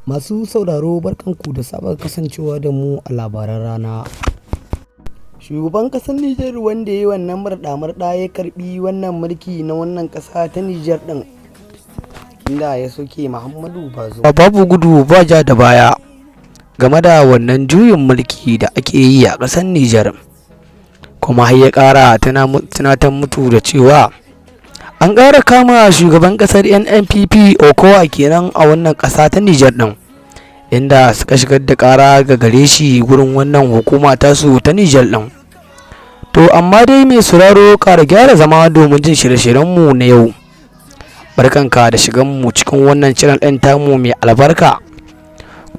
Masu sauraro, barkanku da saba kasancewa da mu a labaran rana. Shugaban ƙasar Nijar, wanda ya yi wannan murɗa-murɗa ya karɓi wannan mulki na wannan ƙasa ta Nijar ɗin, inda ya soke Muhammadu Bazoum. Babu gudu ba ja da baya game da wannan juyin mulki da ake yi a ƙasar Nijar. Kuma har ya ƙara tunatar mutu da cewa an ƙara kama shugaban ƙasar NNPP Okowa kenan a wannan ƙasa ta Nijar ɗin, inda suka shigar da ƙara ga gare shi gurin wannan hukuma tasu ta Nijar ɗin. To amma dai, mai sauraro, ƙara gyara zama domin jin shirye-shiryenmu na yau. Barkanka da shigan mu cikin wannan channel ɗin tamu mai albarka.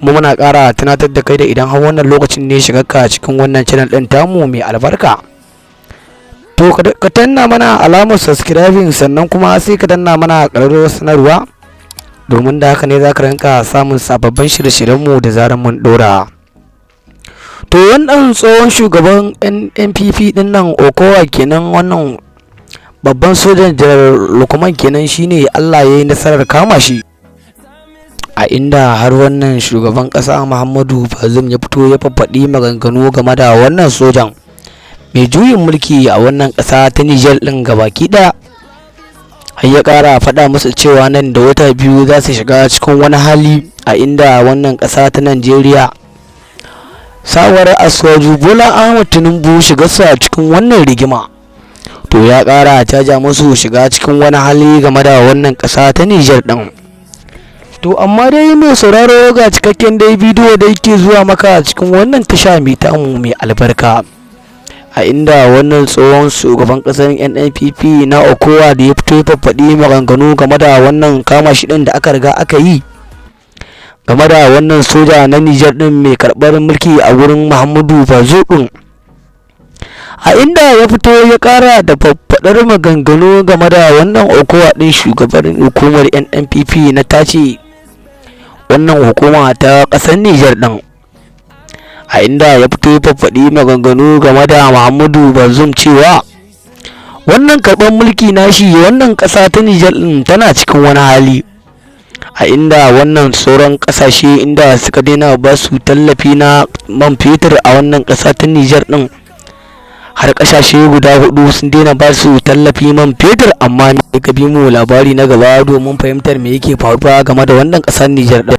Kuma muna ƙara tunatar da kai da idan har wannan lokacin ne shigarka cikin wannan channel ɗin tamu mai albarka, to ka danna mana alamar subscribing, sannan kuma sai ka danna mana ƙararrawar sanarwa, domin da haka ne za ka rinka samun sababbin shirye-shiryenmu da zarar mun ɗora. To wannan tsohon shugaban NNPP ɗin nan, Okowa kenan, wannan babban sojan Janar Lukman kenan, shine Allah ya yi nasarar kama shi, a inda har wannan shugaban ƙasa Muhammadu Bazoum ya fito ya faffaɗi maganganu game da wannan sojan mai juyin mulki a wannan ƙasa ta Nijar ɗin gabaki ɗaya. Har ya ƙara faɗa musu cewa nan da wata 2 za su shiga cikin wani hali, a inda wannan ƙasa ta Najeriya sawar Asiwaju Bola Ahmad Tinubu shigarsa cikin wannan rigima, to ya ƙara caja musu shiga cikin wani hali game da wannan ƙasa ta Nijar ɗin. To amma dai, mai sauraro, ga cikakken dai bidiyo da yake zuwa maka cikin wannan tasha mai tamu mai albarka, a inda wannan tsohon shugaban kasar NNPP na Okowa da ya fito ya faffaɗi maganganu game da wannan kama shi ɗin da aka riga aka yi game da wannan soja na Nijar ɗin mai karɓar mulki a wurin Muhammadu Bazoum ɗin, a inda ya fito ya ƙara da faffaɗar maganganu game da wannan Okowa ɗin, shugaban hukumar NNPP na tace wannan hukuma ta ƙasar Nijar ɗin, a inda ya fito ya faffaɗi maganganu game da Muhammadu Bazoum cewa wannan karɓar mulki nashi, wannan ƙasa ta Nijar ɗin tana cikin wani hali, a inda wannan sauran ƙasashe inda suka daina ba su tallafi na man fetur a wannan ƙasa ta Nijar ɗin. Har ƙasashe guda hudu sun daina ba su tallafi man fetur. Amma ka bi mu labari na gaba domin fahimtar me yake faruwa game da wannan ƙasar Nijar ɗin.